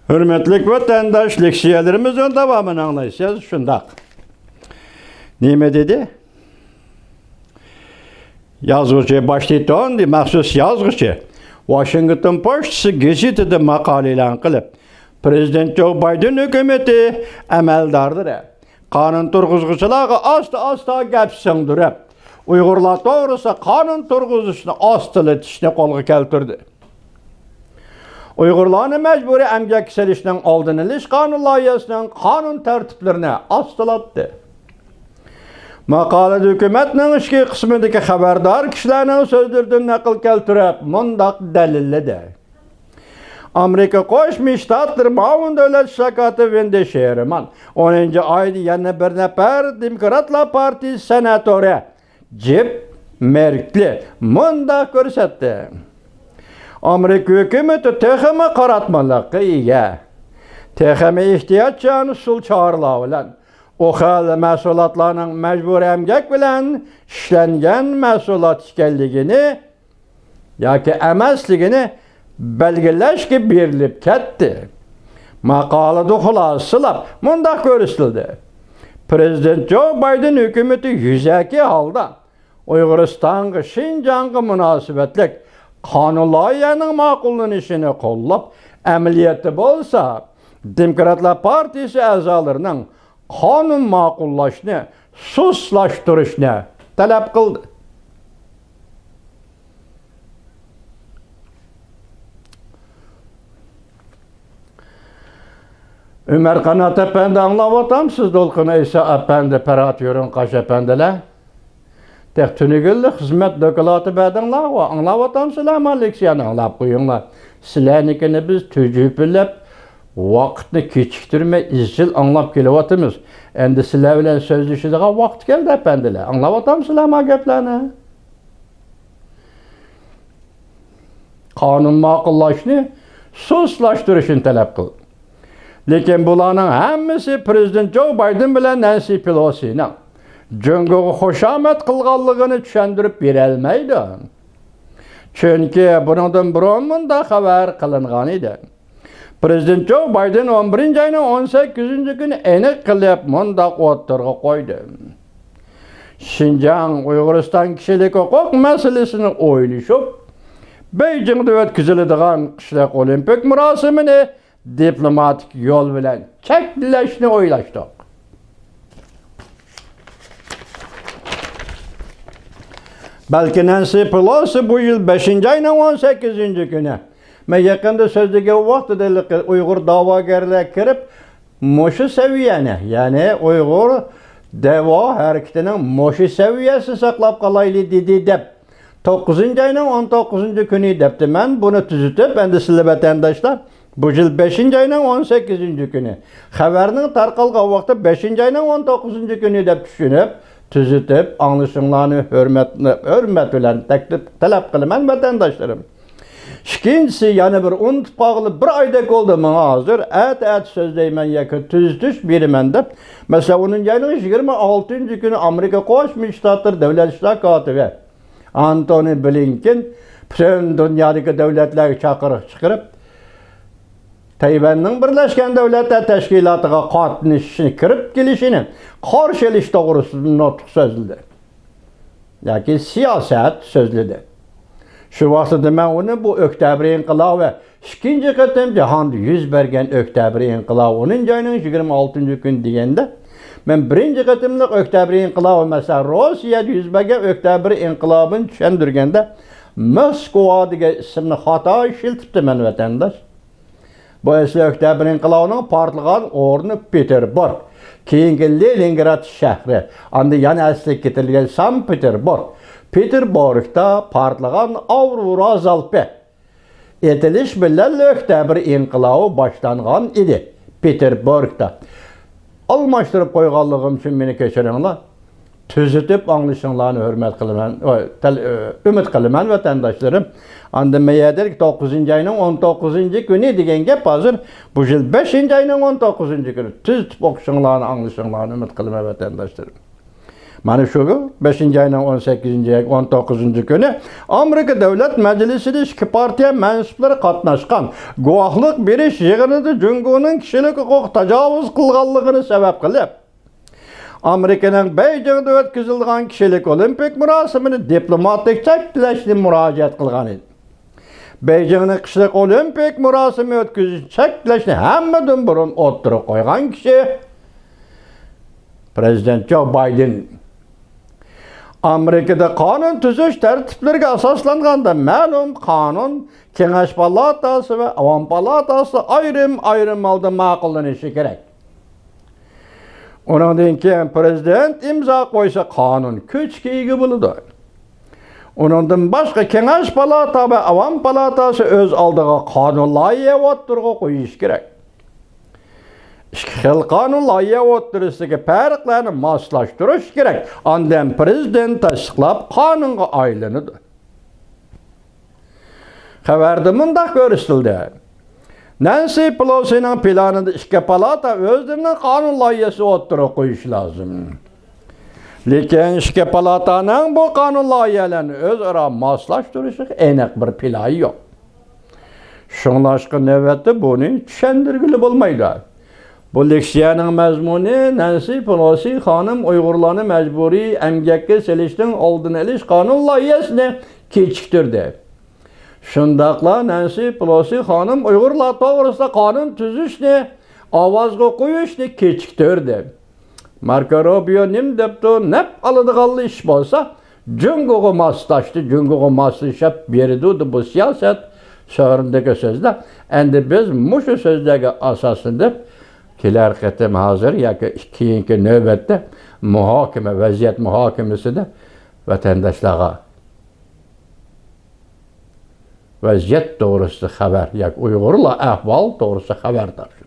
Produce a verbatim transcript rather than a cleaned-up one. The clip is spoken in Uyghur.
ھۆرمەتلىك ۋەتەنداش، لېكسىيەلىرىمىزنىڭ داۋامىنى ئاڭلايسىز. شۇنداق. نېمە دېدى؟ يازغۇچى ۋاشىنگتون، مەخسۇس يازغۇچى، ۋاشىنگتون پوچتىسى گېزىتىدە ماقالە ئېلان قىلىپ، پىرېزىدېنت جو بايدېن ھۆكۈمىتى ئەمەلدارلىرى قانۇن تۇرغۇزغۇچىلارغا ئاستا-ئاستا گەپ سىڭدۈرۈپ، ئۇيغۇرلار توغرىسىدا قانۇن تۇرغۇزۇشنى ئاستىلىتىشنى قولغا كەلتۈردى. ئۇيغۇرلارنى مەجبۇرىي ئەمگەككە سېلىشنىڭ ئالدىنى ئېلىش قانۇن لايىھەسىنىڭ قانۇن تەرتىپلىرىنى ئاستىلاتتى. ماقالىدە ھۆكۈمەتنىڭ ئىچكى قىسمىدىكى خەۋەردار كىشىلەرنىڭ سۆزلىرىدىن نەقىل كەلتۈرۈپ، مۇنداق دەلىللىدى. ئامېرىكا قوشما شتاتلىرى مۇئاۋىن دۆلەت ئىشلار كاتىپى ۋېندى شېرمان ئونىنچى ئايدا يەنە بىر نەپەر دېموكراتلار پارتىيىسى سېناتورى جېپ مېركلى مۇنداق كۆرسەتتى: ئامېرىكا ھۆكۈمىتى تېخىمۇ قاراتمىلىققا ئىگە، تېخىمۇ ئېھتىياتچان ئۇسۇل چارىلەر بىلەن ئۇ خىل مەھسۇلاتلارنىڭ مەجبۇرىي ئەمگەك بىلەن ئىشلەنگەن مەھسۇلات ئىكەنلىكىنى ياكى ئەمەسلىكىنى بەلگىلەشكە بېرىلىپ كەتتى. ماقالىدە خۇلاسىلاپ مۇنداق كۆرسىتىلدى: پىرېزىدېنت جو بايدېن ھۆكۈمىتى يۈزەكى ھالدا ئۇيغۇرىستانغا، شىنجاڭغا مۇناسىۋەتلىك قانۇن لايىھەنىڭ ماقۇللىنىشىنى قوللاپ، ئەمەلىيەتتە بولسا دېموكراتلار پارتىيىسى ئەزالىرىنىڭ قانۇن ماقۇللاشنى سۇسلاشتۇرۇشنى تەلەپ قىلدى. ئۆمەر قانات ئەپەندى ئاڭلاۋاتامسىز؟ دولقۇن ئەيسا ئەپەندى، پەرھات يورۇنقاش ئەپەندىلەر، تېخى تۈنۈگۈنلا خىزمەت دوكلاتى بەردىڭلارغۇ، ئاڭلاۋاتامسىلەرما؟ لېكسىيەنى ئاڭلاپ قويۇڭلار. سىلەرنىكىنى بىز تۈجۈپىلەپ، ۋاقىتنى كېچىكتۈرمەي ئىزچىل ئاڭلاپ كېلىۋاتىمىز. ئەمدى سىلەر بىلەن سۆزلىشىدىغان ۋاقىت كەلدى، ئەپەندىلەر. ئاڭلاۋاتامسىلەرما گەپلەرنى؟ قانۇن ماقۇللاشنى سۇسلاشتۇرۇشنى تەلەپ قىلدى. لېكىن بۇلارنىڭ ھەممىسى پىرېزىدېنت جو بايدېن بىلەن نەنسى پېلوسىنىڭ جۇڭگوغا خۇشامەت قىلغانلىقىنى چۈشەندۈرۈپ بېرەلمەيدۇ. چۈنكى بۇنىڭدىن بۇرۇن مۇنداق خەۋەر قىلىنغان ئىدى. پىرېزىدېنت جو بايدېن ئون بىرىنچى ئاينىڭ ئون سەككىزىنچى كۈنى ئېنىق قىلىپ مۇنداق ئوتتۇرىغا قويدى: شىنجاڭ، ئۇيغۇرىستان كىشىلىك ھوقۇق مەسىلىسىنى ئويلىشىپ، بېيجىڭدا ئۆتكۈزۈلىدىغان قىشلىق ئولىمپىك مۇراسىمىنى دىپلوماتىك يول بىلەن چەكلەشنى ئويلاشتۇق. بەلكى نەنسى پېلوسى بۇ يىل بەشىنچى ئاينىڭ ئون سەككىزىنچى كۈنى، مەن يېقىندا سۆزلىگەن ۋاقتىدا، ھېلىقى ئۇيغۇر دەۋاگەرلەر كىرىپ، مۇشۇ سەۋىيەنى، يەنى ئۇيغۇر دەۋا ھەرىكىتىنىڭ مۇشۇ سەۋىيەسىنى ساقلاپ قالايلى دېدى، دەپ، توققۇزىنچى ئاينىڭ ئون توققۇزىنچى كۈنى دەپتىمەن. بۇنى تۈزىتىپ، ئەمدى سىلەر ۋەتەنداشلار، بۇ يىل بەشىنچى ئاينىڭ ئون سەككىزىنچى كۈنى، خەۋەرنىڭ تارقالغان ۋاقتى بەشىنچى ئاينىڭ ئون توققۇزىنچى كۈنى دەپ چۈشىنىپ، تۈزىتىپ، ئاڭلىشىڭلارنى ھۆرمەت، ھۆرمەت بىلەن تەكلىپ، تەلەپ قىلىمەن، ۋەتەنداشلىرىم. ئىككىنچىسى، يەنە بىر ئۇنتۇپ قالغىلى بىر ئايدەك بولدى ماڭا ھازىر. ئەتە، ئەتە سۆزلەيمەن ياكى تۈزىتىش بېرىمەن دەپ. مەسىلەن، ئونىنچى ئاينىڭ يىگىرمە ئالتىنچى كۈنى ئامېرىكا قوشما شتاتلىرى دۆلەت ئىشلار كاتىپى ئانتونى بلىنكېن پۈتۈن دۇنيادىكى دۆلەتلەرگە چاقىرىق چىقىرىپ، تەيۋەننىڭ بىرلەشكەن دۆلەتلەر تەشكىلاتىغا قاتنىشىشىنى، كىرىپ كېلىشىنى قارشى ئېلىش توغرىسىدا نۇتۇق سۆزلىدى. ياكى سىياسەت سۆزلىدى. شۇ ۋاقتىدا مەن ئۇنى بۇ ئۆكتەبىر ئىنقىلابى، ئىككىنچى قېتىم جاھاندا يۈز بەرگەن ئۆكتەبىر ئىنقىلابى، ئونىنچى ئاينىڭ يىگىرمە ئالتىنچى كۈنى دېگەندە، مەن بىرىنچى قېتىملىق ئۆكتەبىر ئىنقىلابى، مەسىلەن، روسىيەدە يۈز بەرگەن ئۆكتەبىر ئىنقىلابىنى چۈشەندۈرگەندە، موسكۋا دېگەن ئىسىمنى خاتا ئىشلىتىپتىمەن، ۋەتەنداش. بۇ ئەسلى ئۆكتەبىر ئىنقىلابىنىڭ پارتلىغان ئورنى پېتېربۇرگ، كېيىنكى لېنىنگراد شەھىرى، ئاندىن يەنە ئەسلىگە كېتىرىلگەن سانكت پېتېربۇرگ. پېتېربۇرگدا پارتلىغان ئاۋرورا زالپى ئېتىلىش بىلەنلا ئۆكتەبىر ئىنقىلابى باشلانغان ئىدى. پېتېربۇرگدا ئالماشتۇرۇپ قويغانلىقىم ئۈچۈن مېنى كەچۈرۈڭلار. تۈزىتىپ ئاڭلىشىڭلارنى ھۆرمەت قىلىمەن، ئۆ، تەل-، ئۆ، ئۈمىد قىلىمەن، ۋەتەنداشلىرىم. ئاندىن مەيەدىر توققۇزىنچى ئاينىڭ ئون توققۇزىنچى كۈنى دېگەن گەپ ھازىر بۇ يىل بەشىنچى ئاينىڭ ئون توققۇزىنچى كۈنى. تۈزىتىپ ئوقۇشۇڭلارنى، ئاڭلىشىڭلارنى ئۈمىد قىلىمەن، ۋەتەنداشلىرىم. مانا شۇ بەشىنچى ئاينىڭ ئون سەككىزىنچى ياكى ئون توققۇزىنچى كۈنى ئامېرىكا دۆلەت مەجلىسىدە ئىككى پارتىيە مەنسۇپلىرى قاتناشقان گۇۋاھلىق بېرىش يىغىنىدا جۇڭگونىڭ كىشىلىك ھوقۇق تاجاۋۇز قىلغانلىقىنى سەۋەب قىلىپ، ئامېرىكىنىڭ بېيجىڭدا ئۆتكۈزۈلىدىغان كىشىلىك ئولىمپىك مۇراسىمىنى دىپلوماتىك چەكلەشنى مۇراجىئەت قىلغان ئىدى. بېيجىڭنى قىشلىق ئولىمپىك مۇراسىمى ئۆتكۈزۈشنى چەكلەشنى ھەممىدىن بۇرۇن ئوتتۇرىغا قويغان كىشى پرېزىدېنت جو بايدېن. ئامېرىكىدا قانۇن تۈزۈش تەرتىپلىرىگە ئاساسلانغاندا، مەلۇم قانۇن كېڭەش پالاتاسى ۋە ئاۋام پالاتاسى ئايرىم-ئايرىم ھالدا ماقۇللىنىشى كېرەك. ئۇنىڭدىن كېيىن پرېزىدېنت ئىمزا قويسا، قانۇن كۈچكە ئىگە بولىدۇ. ئۇنىڭدىن باشقا، كېڭەش پالاتا ۋە ئاۋام پالاتاسى ئۆز ئالدىغا قانۇن لايىھە ئوتتۇرىغا قويۇشى كېرەك. ئىككى خىل قانۇن لايىھە ئوتتۇرىسىدىكى پەرقلەرنى ماسلاشتۇرۇش كېرەك. ئاندىن پرېزىدېنت تەستىقلاپ، قانۇنغا ئايلىنىدۇ. خەۋەردە مۇنداق كۆرسىتىلدى: نەنسى پېلوسىنىڭ پىلانىدا ئىككى پالاتا ئۆزلىرىنىڭ قانۇن لايىھەسى ئوتتۇرىغا قويۇشى لازىم. لېكىن ئىككى پالاتانىڭ بۇ قانۇن لايىھەلەرنى ئۆزئارا ماسلاشتۇرۇشىغا ئېنىق بىر پىلانى يوق. شۇڭلاشقا نۆۋەتتە بۇنى چۈشەندۈرگىلى بولمايدۇ. بۇ لېكسىيەنىڭ مەزمۇنى نەنسى پېلوسى خانىم ئۇيغۇرلارنى مەجبۇرىي ئەمگەككە سېلىشنىڭ ئالدىنى ئېلىش قانۇن لايىھەسىنى كېچىكتۈردى. شۇنداقلا نەنسى پېلوسى خانىم ئۇيغۇرلار توغرىسىدا قانۇن تۈزۈشنى ئاۋازغا قويۇشنى كېچىكتۈردى. ماركو روبىيو نېمە دەپتۇ؟ نەپ ئالىدىغانلا ئىش بولسا، جۇڭگوغا ماسلاشتى، جۇڭگوغا ماسلىشىپ بېرىدۇ، بۇ سىياسەت سورۇندىكى سۆزلەر. ئەمدى بىز مۇشۇ سۆزلەرگە ئاساسلىنىپ، كېلەر قېتىم ھازىر ياكى كېيىنكى نۆۋەتتە مۇھاكىمە، ۋەزىيەت مۇھاكىمىسىدە ۋەتەنداشلارغا ۋەزىيەت توغرىسىدا خەۋەر ياكى ئۇيغۇرلار ئەھۋالى توغرىسىدا خەۋەر تاپشۇردى.